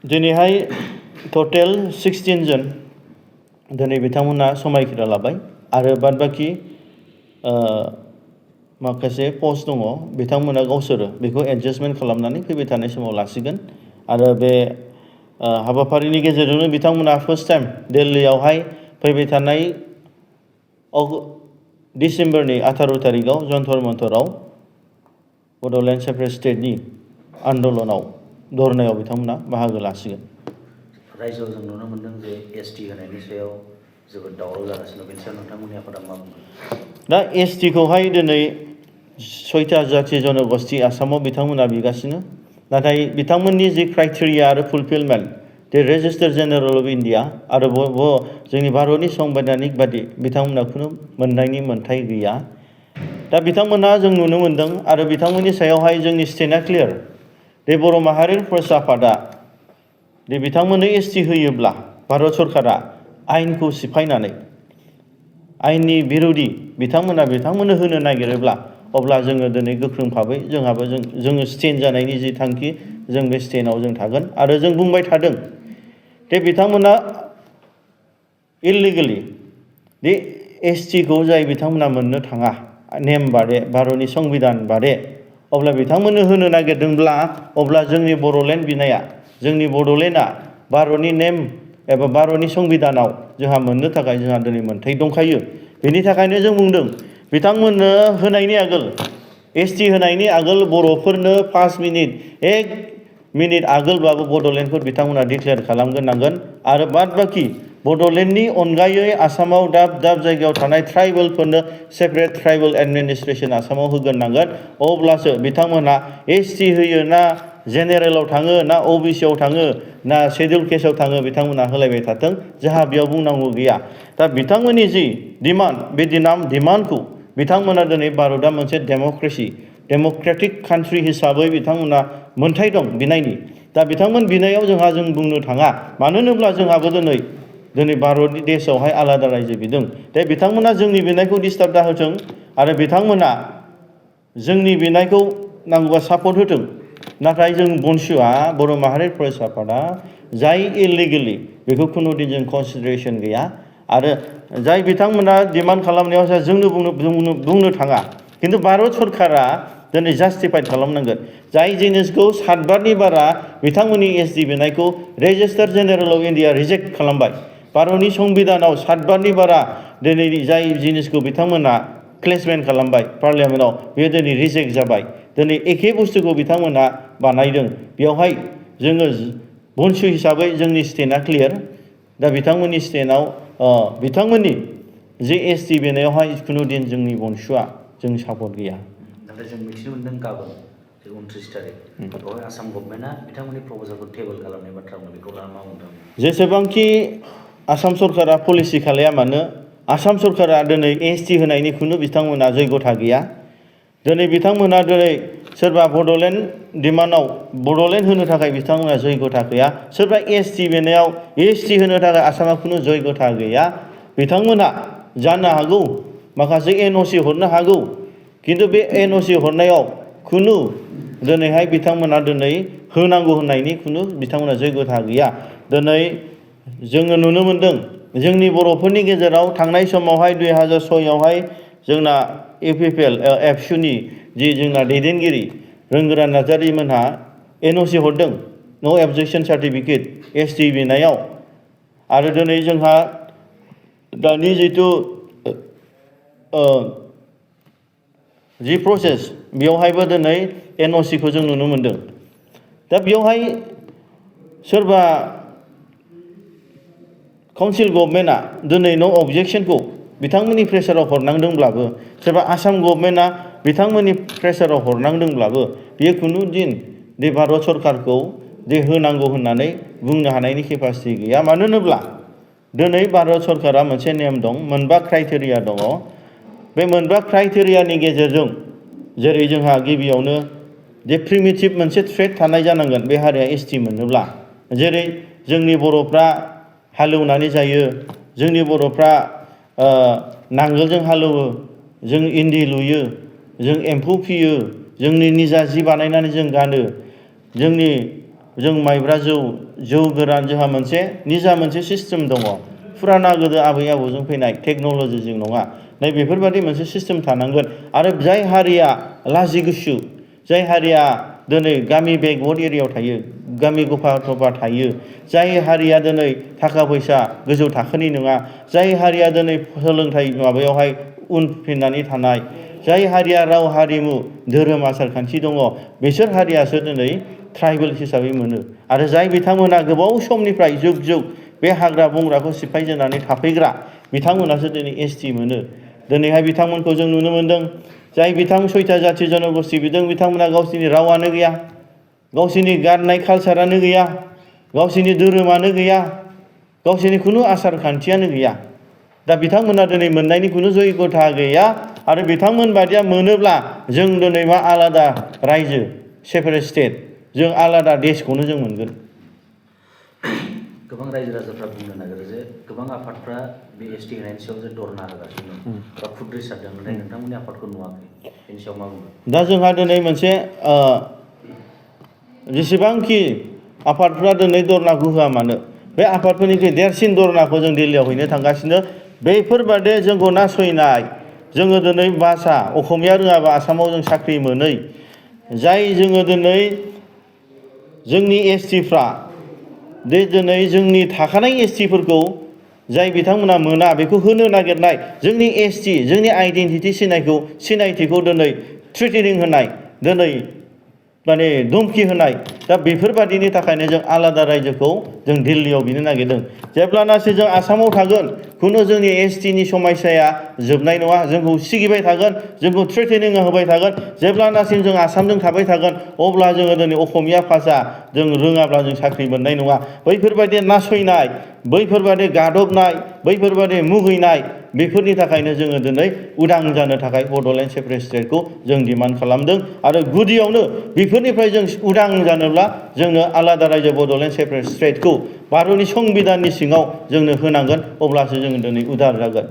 दिनैहाय टटेल 16 जन दिनै बिथांमोना समायखिरा लाबाय आरो बादबाखि माखासे पस्ट दङ बिथांमोना गावसोरो बेखौ एडजास्टमेन्ट खालामनानै फैबाय थानाय समाव लासिगोन आरो बे हाबाफारिनि गेजेरजोंनो बिथांमोना फार्स्ट टाइम दिल्लीयावहाय फैबाय थानाय डिसेम्बरनि 18 तारिखआव जन्तर मन्तराव बड'लेण्ड सेपारेट स्टेटनि आन्दलनाव धरनायाव बिथांमोना बाहागो लासिगोन। रायजोआव जों नुनो मोन्दों जे एसटि होनायनि सायाव जोबोद दावराव जागासिनो बेनि सायाव नोंथांमोननि आफादा मा बुङो? दा एसटिखौहाय दिनै 6टा जाथि जनगोष्ठी आसामाव बिथांमोना बिगासिनो नाथाय बिथांमोननि जि क्राइटेरिया आरो fulfilment the registrar general of India आरो जोंनि भारतनि संबिधानिक बादि बिथांमोना खुनु मोननायनि मोन्थाय गैया। दा बिथांमोना जों नुनो मोन्दों आरो बिथांमोननि सायावहाय जोंनि स्टेटआ क्लियार दे बर' माहारियारि फरायसा आफादा दे बिथांमोननो एसटि होयोब्ला भारत सरकारा आयेनखौ सिफायनानै आयेननि बिरोधि बिथांमोननो होनो नागिरोब्ला अब्ला जोङो दिनै गोख्रों भाबै जोङो स्टेन्ड जानायनि जि थांखि जों बे स्टेन्डआव जों थागोन आरो जों बुंबाय थादों दे बिथांमोना इललिगेलि दे एसटिखौ जाय बिथांमोना मोननो थाङा नेम बादे भारतनि संबिधान बादे अब्ला बिथांमोननो होनो नागिरदोंब्ला अब्ला जोंनि बड'लेण्ड बिनाया जोंनि बड'लेण्डआ भारतनि नेम एबा भारतनि संबिधानाव जोंहा मोननो थाखाय जोंहा दिनै मोन्थाय दंखायो। बेनि थाखायनो जों बुंदों बिथांमोननो होनायनि आगोल एसटि होनायनि आगोल बर'फोरनो 1 मिनिट आगोलबाबो बड'लेण्डखौ बिथांमोना डिक्लेयार खालामग्रोनांगोन आरो बादबाखि बड'लेण्डनि अनगायै आसामाव दाब दाब जायगायाव थानाय ट्राइबेलफोरनो सेपारेट ट्राइबेल एडमिनिस्ट्रेसन आसामाव होग्रोनांगोन अब्लासो बिथांमोना एसटि होयो ना जेनेरेलाव थाङो ना अबिसिआव थाङो ना शेड्युल केसआव थाङो बिथांमोना होलायबाय थाथों जोंहा बेयाव बुंनांगौ गैया। दा बिथांमोननि जि डिमान्ड बे डिमान्डखौ बिथांमोना दिनै भारतआ मोनसे डेम'क्रेटिक कान्ट्रि हिसाबै बिथांमोना मोन्थाय दं बिनायनि। दा बिथांमोन बिनायाव जों बुंनो थाङा मानो होनोब्ला जोंहाबो दिनै भारतनि देशआवहाय आलादा रायजो बिदों दे बिथांमोना जोंनि बिनायखौ डिस्टार्ब दाहोथों आरो बिथांमोना जोंनि बिनायखौ नांगौबा सापर्ट होथों नाथाय जों बनसुआ बर' माहारि फरायसा आफादा जाय इललिगेलि बेखौ खुनु दिन जों कनसिडारेसन गैया आरो जाय बिथांमोना डिमान्ड खालामनायाव जोंनो बुंनो थाङा खिन्थु भारत सरकारा दिनै जास्टिफाइड खालामनांगोन जाय जिनिसखौ 7 बारनि बारा बिथांमोननि एसटि बिनायखौ registrar general of India reject खालामबाय भारतनि संबिधानाव 7 बारनि बारा दिनै जाय जिनिसखौ बिथांमोना क्लेसमेन्ट खालामबाय पार्लियामेन्टआव बेयो दिनै रिजेक्ट जाबाय दिनै एखे बुस्थुखौ बिथांमोना बानायदों बेवहाय जोङो बनसु हिसाबै जोंनि स्टेटआ क्लियार दा बिथांमोननि स्टेटआव बिथांमोननि जे एसटि बिनायावहाय खुनु दिन जोंनि बनसुआ जों सापर्ट गैया। नाथाय जों मिथिनो मोन्दों गाबोन 29 तारिख बेवहाय आसाम गभर्नमेन्टआ बिथांमोननि प्रप'जालखौ टेबोल खालामनाय बाथ्रा बुंदों बेखौ लानानै मा बुंदों? जेसेबांखि आसाम सरकारा पलिसि खालाया मानो आसाम सरकारा दिनै एसटि होनायनि खुनु बिथांमोना जयगथा गैया। दिनै बिथांमोना दिनै सोरबा बड'लेण्ड डिमान्डआव बड'लेण्ड होनो थाखाय बिथांमोना जयगथा गैया सोरबा एसटि बिनायाव एसटि होनो थाखाय आसामा खुनु जयगथा गैया। बिथांमोना जानो हागौ माखासे एनअसि हरनो हागौ खिन्थु बे एनअसि हरनायाव खुनु दिनैहाय बिथांमोना दिनै होनांगौ होननायनि खुनु बिथांमोना जयगथा गैया। दिनै जोङो नुनो मोन्दों जोंनि बर'फोरनि गेजेराव थांनाय समावहाय 2006आवहाय जोंना इउपिपिएल एबसुनि जि जोंना दैदेनगिरि रोंगोरा नार्जारि मोनहा एनअसि हरदों नो अबजेक्शन सार्टिफिकेट एसटि बिनायाव आरो दिनै जोंहा दानि जिथु जि प्रसेस बेवहायबो दिनै एनअसिखौ जों नुनो मोन्दों। दा बेवहाय सोरबा काउन्सिल गभर्नमेन्टआ दिनै नो अबजेक्शनखौ बिथांमोननि प्रेसाराव हरनांदोंब्लाबो सोरबा आसाम गभर्नमेन्टआ बिथांमोननि प्रेसाराव हरनांदोंब्लाबो बेयो खुनु दिन दे भारत सरकारखौ दे होनांगौ होननानै बुंनो हानायनि केपासिटि गैया। मानो होनोब्ला दिनै भारत सरकारा मोनसे नेम दं मोनबा क्राइटेरिया दङ बे मोनबा क्राइटेरियानि गेजेरजों जेरै जोंहा गिबियावनो जे प्रिमिटिभ मोनसे ट्रेड थानाय जानांगोन बे हारिया एसटि मोनोब्ला जेरै जोंनि बर'फ्रा हालेवनानै जायो जोंनि बर'फ्रा नांगोलजों हालेवो जों इन्दि लुयो जों एम्फौ फियो जोंनि निजा जि बानायनानै जों गानो जों माइब्रा जौ गोरान जोंहा निजा मोनसे सिस्टेम दङ फुराना गोदो आबै आबौजों फैनाय टेक्न'लजिजों नङा नै बेफोरबादि मोनसे सिस्टेम थानांगोन आरो जाय हारिया लाजि गुसु जाय हारिया दिनै गामि बेकवार्ड एरियायाव थायो गामि गफा थफा थायो जाय हारिया दिनै थाखा फैसा गोजौ थाखोनि नङा जाय हारिया दिनै सोलोंथाइ माबायावहाय उनफिननानै थानाय जाय हारिया राव हारिमु धोरोम आसार खान्थि दङ बिसोर हारियासो दिनै ट्राइबेल हिसाबै मोनो आरो जाय बिथांमोना गोबाव समनिफ्राय जुग जुग बे हाग्रा बंग्राखौ सिफायजेननानै थाफैग्रा बिथांमोनासो दिनै एसटि मोनो दिनैहाय बिथांमोनखौ जों नुनो मोन्दों जाय बिथां 6था जाथि जनगोष्ठी बिदों बिथांमोना गावसिनि रावानो गैया गावसिनि गाननाय कालसारानो गैया गावसिनि धोरोमानो गैया गावसिनि खुनु आसार खान्थियानो गैया दा बिथांमोना दिनै मोननायनि खुनु जयगथा गैया आरो बिथांमोन बादिया मोनोब्ला जों दिनै मा आलादा रायजो सेपारेट स्टेट जों आलादा देशखौनो जों मोनगोन गोबां रायजो राजाफ्रा बुंनो नागिरो जे गोबां आफादफ्रा बे एसटि होनायनि सायाव जे धरना होगासिनो बा खुद्रिसारदों नाथाय नोंथांमोननि आफादखौ नुवाखै बेनि सायाव मा बुंगोन दा जोंहा दिनै मोनसे जेसेबांखि आफादफ्रा दिनै धरनाखौ होआ मानो बे आफादफोरनिख्रुइ देरसिन धरनाखौ जों दिल्लीयाव हैनो थांगासिनो बेफोरबादि जोंखौ नासयनाय जोङो दिनै भाषा असमिया रोङाबा आसामाव जों साख्रि मोनै जाय जोङो दिनै जोंनि एसटिफ्रा दिनै जोंनि थाखानाय एसटिफोरखौ जाय बिथांमोना मोना बेखौ होनो नागिरनाय जोंनि एसटि जोंनि आइडेन्टिटि सिनायथिखौ दिनै थ्रेटेनिं होनाय दिनै माने धमखि होनाय दा बेफोरबादिनि थाखायनो जों आलादा रायजोखौ जों दिल्लीयाव बिनो नागिरदों जेब्लानासि जों आसामाव थागोन खुनु जोंनि एसटिनि समस्याया जोबनाय नङा जोंखौ सिगिबाय थागोन जोंखौ थ्रेटेनिं होबाय थागोन जेब्लानासिम जों आसामजों थाबाय थागोन अब्ला जोङो दिनै असमिया भाषा जों रोङाब्ला जों साख्रि मोननाय नङा बैफोरबायदि नासयनाय बैफोरबायदि गादबनाय बैफोरबायदि मुगैनाय बेफोरनि थाखायनो जोङो दिनै उदां जानो थाखाय बड'लेण्ड सेपारेट स्टेटखौ जों डिमान्ड खालामदों आरो गुदियावनो बेफोरनिफ्राय जों उदां जानोब्ला जोंनो आलादा रायजो बड'लेण्ड सेपारेट स्टेटखौ भारतनि संबिधाननि सिङाव जोंनो होनांगोन अब्लासो जों दिनै उदार जागोन